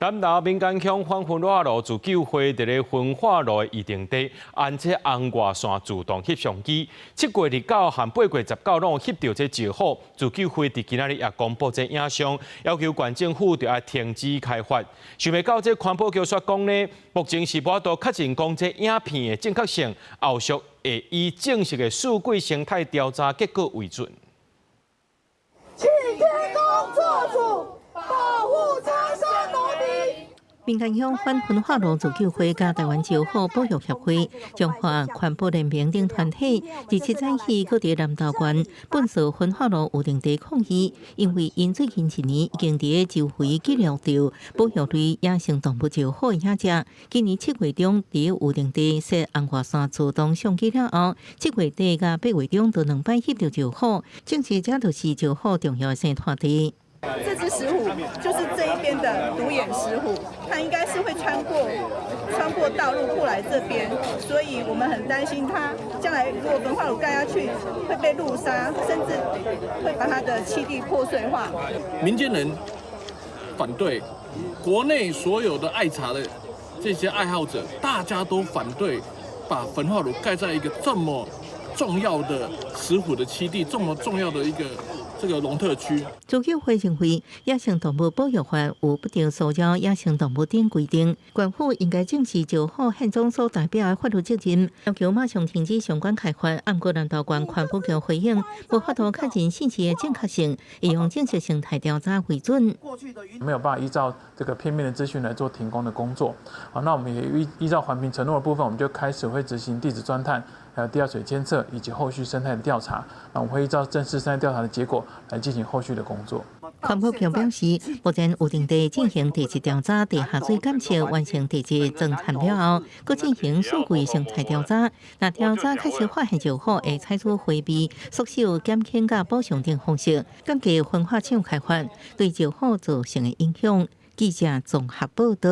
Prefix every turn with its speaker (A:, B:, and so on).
A: 南投民間鄉反焚化爐自救會佇咧焚化爐的預定地安這紅外線自動翕相機，7月29和8月19攏有翕著這石虎。自救會佇今仔日也公布這影像，要求縣政府著愛停止開發。想袂到這環保局煞講呢，目前是無法度確認講這影片的正確性，後續會以正式的數據生態調查結果為準。
B: 請天公做主，保護柴山農民。
C: 民間鄉反焚化爐自救會佮臺灣石虎保育協會、彰化環保聯盟等團體，27早起閣佇南投縣糞掃焚化爐預定地抗議，因為𪜶最近一年已經佇周圍記錄著保育類野生動物石虎的影像。今年7月中佇預定地設紅外線自動相機了後，7月底佮8月中都兩擺翕著石虎，證實這就是石虎重要的生態地。
D: 這隻石虎就是這一邊的獨眼石虎，它應該是會穿過道路過來這邊，所以我們很擔心它將來如果焚化爐蓋下去會被路殺，甚至會把它的棲地破碎化。
E: 民間人反對，國內所有的愛茶的這些愛好者，大家都反對把焚化爐蓋在一個這麼重要的石虎的棲地，這麼重要的一個這個農特區。
C: 自救會認為，野生動物保育法有不得騷擾野生動物等規定，縣府應該正視石虎現狀所代表的法律責任，要求馬上停止相關開發。毋過南投縣環保局回應，無法度確認信息的正確性，會用正式生態調查為準。
F: 沒有辦法依照這個片面的資訊來做停工的工作。好，那我們也依照環評承諾的部分，我們就開始會執行地質鑽探，還有地下水監測以及後續生態的調查。那我們會依照正式生態調查的結果來進行後續的工作。
C: 環保局表示，目前預定地進行地質調查、地下水監測，完成地質鑽探了後，閣進行數據生態調查。若調查確實發現石虎，會採取迴避、縮小、減輕佮補償等方式，降低焚化廠開發對石虎造成的影響。記者綜合報導。